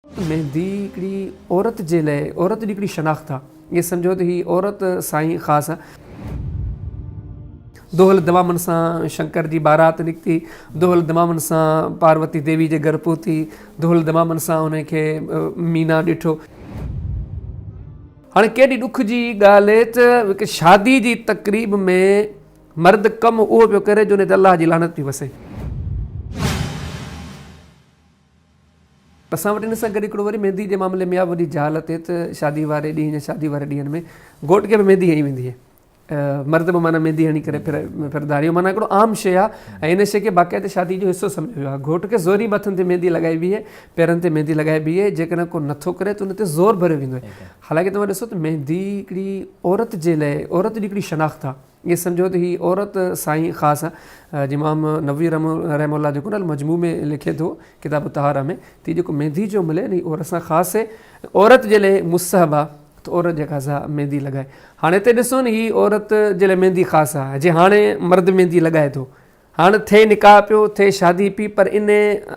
مهندي هڪڙي عورت جي لاء عورت جي هڪڙي شناخت آ ائين سمجهو ته هي عورت سان ئي خاص آ. دهل دمامن سان شنڪر جي بارات نڪتي، دهل دمامن سان پاروتي ديوي جي گهر پهتي، دهل دمامن سان ان کي مينا ڏٺو. هاڻي ڪيڏي ڏک جي ڳالهه ته هڪ شادي جي تقريب ۾ مرد ڪم اهو پيو ڪري جو ان تي الله جي لعنت پئي وسي. اسان وٽ ان سان گڏ هڪڙو وري ميندي جي معاملي ۾ اها وڏي جهالت آهي ته شادي واري ڏينهن يا شادي واري ڏينهن ۾ گهوٽ کي به ميندي هنئي ويندي آهي. مرد به معنيٰ ميندي هڻي ڪري ڦرندا آهن. اهو معنيٰ هڪڙو عام شيء آهي ۽ ان شيء کي باقاعده شادي جو حصو سمجهيو ويو آهي. گهوٽ کي زوري مٿن تي ميندي لڳائي بيهي، پيرن تي ميندي لڳائي بيهي، جيڪڏهن ڪو نٿو ڪري ته ان تي زور ڀريو ويندو آهي. حالانڪه توهان ڏسو ته ميندي هڪڙي عورت جي لاء عورت جي هڪڙي شناخت آهي. ائين سمجهو ته هي عورت سان ئي خاص آهي. جيئن امام نووي رحمه الله جيڪو نه المجموع ۾ لکي ٿو ڪتاب الطهارة ۾ ته هي جيڪو ميندي جو عمل آهي نه هي عورت سان خاص آهي. عورت جي لاء مستحب آهي ته عورت جيڪا سا ميندي لڳائي. هاڻي هتي ڏسو نه هي عورت جي لاء ميندي خاص آهي جي هاڻي مرد ميندي لڳائي ٿو. هاڻ ٿئي نڪاح پيو، ٿئي شادي پي پر ان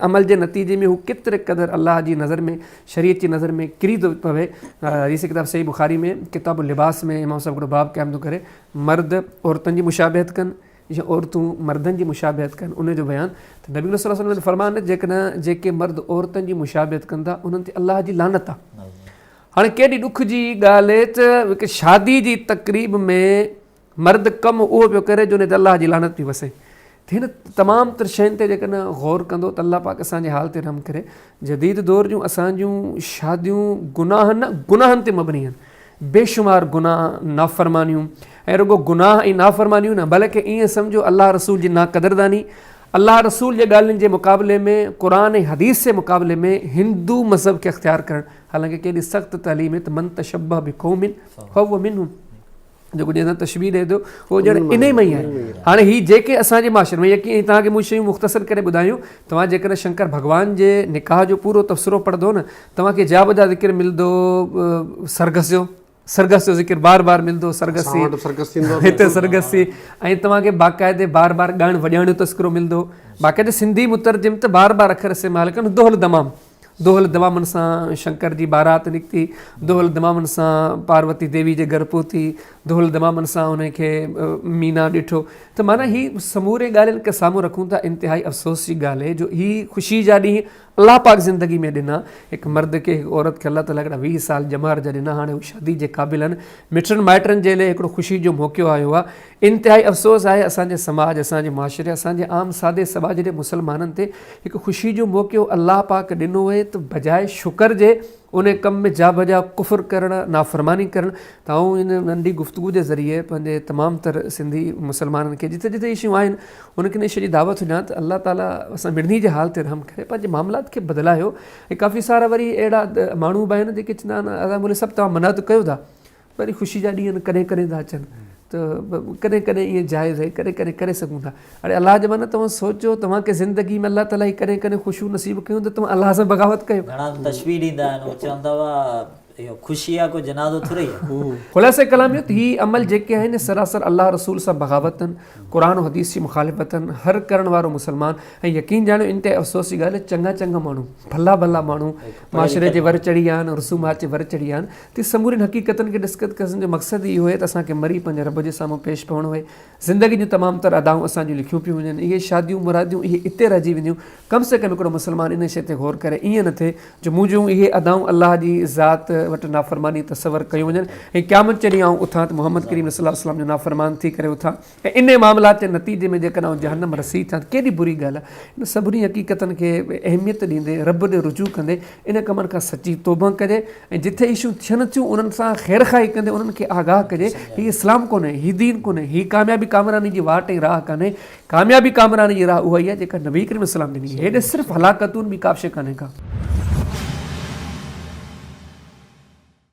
عمل جي نتيجي ۾ هو ڪيتري قدر الله جي نظر ۾ شريعت جي نظر ۾ ڪري ٿو پوي. حديث ڪتاب صحيح بخاري ۾ ڪتاب اللباس ۾ امام صاحب هڪڙو باب قائم ٿو ڪري مرد عورتن جي مشابهت ڪن يا عورتون مردن جي مشابهت ڪن ان جو بيان ته نبي صلي الله عليه وسلم فرمان جيڪڏهن جيڪي مرد عورتن جي مشابهت ڪن ٿا انهن تي الله جي لعنت آهي. هاڻي ڪيڏي ڏک جي ڳالهه آهي ته هڪ شادي جي تقريب ۾ مرد ڪم اهو پيو ڪري جو ان تي الله جي لعنت پئي وسي. ته هن تمام تر شين تي جيڪڏهن غور ڪندو ته الله پاڪ اسان جي حال تي رحم ڪري. جديد دور جون اسان جون شاديون گناهن نه گناهن تي مبني آهن. بيشمار گناهه، نافرمانيون ۽ رڳو گناهه ۽ نافرمانيون نه بلڪه ائين سمجهو الله رسول جي ناقدرداني، الله رسول جي ڳالهين جي مقابلي ۾ قرآن ۽ حديث جي مقابلي ۾ هندو مذهب کي اختيار ڪرڻ حالانڪه ڪيڏي سخت تعليم آهي ته من تشبه بقوم فهو منهم. جيڪو جنهن سان تشبيهه ڏئي ٿو اهو ڄڻ انهي ۾ ئي آهي. هاڻي هي جيڪي اسان جي معاشري ۾ يقين توهان کي مون شيون مختصر ڪري ٻڌايون توهان جيڪڏهن شنڪر ڀڳوان جي نڪاح جو پورو تبصرو پڙهندو نه توهان کي جا بجا ذڪر ملندو سرگس جو سرگس جو ذڪر بار بار ملندو سرگسي هتي سرگسي ۽ توهان کي باقاعدي بار بار ڳائڻ وڄائڻ جو تذڪرو ملندو باقاعدي سنڌي مترجم ته بار بار اکر استعمال ڪن دهل دمام دهل دمامن سان شنڪر جي بارات نڪتي، دهل دمامن سان پاروتي ديوي جي گهر پهتي، دهل دمامن سان ان کي مينا ڏٺو ته معنيٰ هي سمورين ڳالهين کي سامهون رکون ٿا انتهائي افسوس جي ڳالهه آهي جو هي خوشي جا ڏينهن الله پاڪ زندگي ۾ ڏنا هڪ مرد کي هڪ عورت کي الله تعاليٰ هڪڙا 20 سال ڄمار جا ڏنا هاڻي هو شادي جي قابل آهن مٽن مائٽن جي لاء هڪڙو خوشي جو موقعو آيو آهي انتهائي افسوس آهي اسان جي سماج اسان جي معاشري اسان جي عام سادي سٻاجهڙي مسلمانن تي هڪ خوشي جو موقعو الله پاڪ ڏنو اهي ته بجاء شڪر جي ان ڪم ۾ جا بجا ڪفر ڪرڻ نافرماني ڪرڻ ته آئون ان ننڍي گفتگو جي ذريعي پنهنجي تمام تر سنڌي مسلمانن کي جتي جتي شيون آهن ان کي ان شي جي دعوت ڏيان ته الله تعالي اسان مڙني جي حال تي رحم ڪري پنهنجي معاملات کي بدلايو ۽ ڪافي سارا وري اهڙا ماڻهو به آهن جيڪي چوندا آهن ادا مولوي صاحب توهان منع ته ڪيو ٿا وري خوشي جا ڏينهن ڪڏهن ڪڏهن ٿا اچن ته ڪڏهن ڪڏهن ائين جائز آهي ڪڏهن ڪڏهن ڪري سگهون ٿا اڙي الله جي بنده توهان سوچو توهان کي زندگي ۾ الله تعالي ڪڏهن ڪڏهن خوشيون نصيب ڪيون ته توهان الله سان بغاوت ڪيو. گهڻا ته تشبيهه ڏيندا آهن هو چوندا هئا اهو خوشي آهي ڪو جنازو ٿورئي آهي. خلاصه ڪلام اهو ته هي عمل جيڪي آهن سراسر الله رسول سان بغاوت آهن قرآن و حديث جي مخالفت آهن هر ڪرڻ وارو مسلمان ۽ يقين ڄاڻيو انتهائي افسوس جي ڳالهه چڱا چڱا ماڻهو ڀلا ڀلا ماڻهو معاشري جي ور چڙهي ويا آهن رسومات جي ور چڙهي ويا آهن تي سمورين حقيقتن کي ڊسڪس ڪرڻ جو مقصد ئي اهو آهي ته اسان کي مري پنهنجي رب جي سامهون پيش پوڻو آهي. زندگي جون تمام تر ادائون اسان جون لکيون پيون وڃن. اهي شاديون مراديون اهي اتي رهجي وينديون. ڪم سي ڪم هڪڙو مسلمان ان شيء تي غور ڪري ائين نه ٿئي جو منهنجون اهي ادائون الله جي ذات وٽ نافرماني تصور ڪيون وڃن ۽ قيامت جي ڏينهن آئون اٿان ته محمد ڪريم صلي الله عليه وسلم جو نافرمان ٿي ڪري اٿان. ۽ انهيء معاملات جي نتيجي ۾ جيڪڏهن آئون جهنم رسيد ٿيان ته ڪيڏي بري ڳالهه آهي. انهن سڀني حقيقتن کي اهميت ڏيندي، رب ڏي رجوع ڪندي، انهن ڪمن کان سچي توبه ڪجي ۽ جٿي اهي شيون ٿين ٿيون انهن سان خيرخواهي ڪندي انهن کي آگاهه ڪجي، هي اسلام ڪونهي، هي دين ڪونهي، هي ڪاميابي ڪامراني جي واٽ ۽ راهه ڪانهي، ڪاميابي ڪامراني جي راهه اها ئي آهي جيڪا نبي ڪريم صلعم ڏني، هيڏي صرف هلاڪتون ٻي ڪابه شيء ڪانهي ڪا.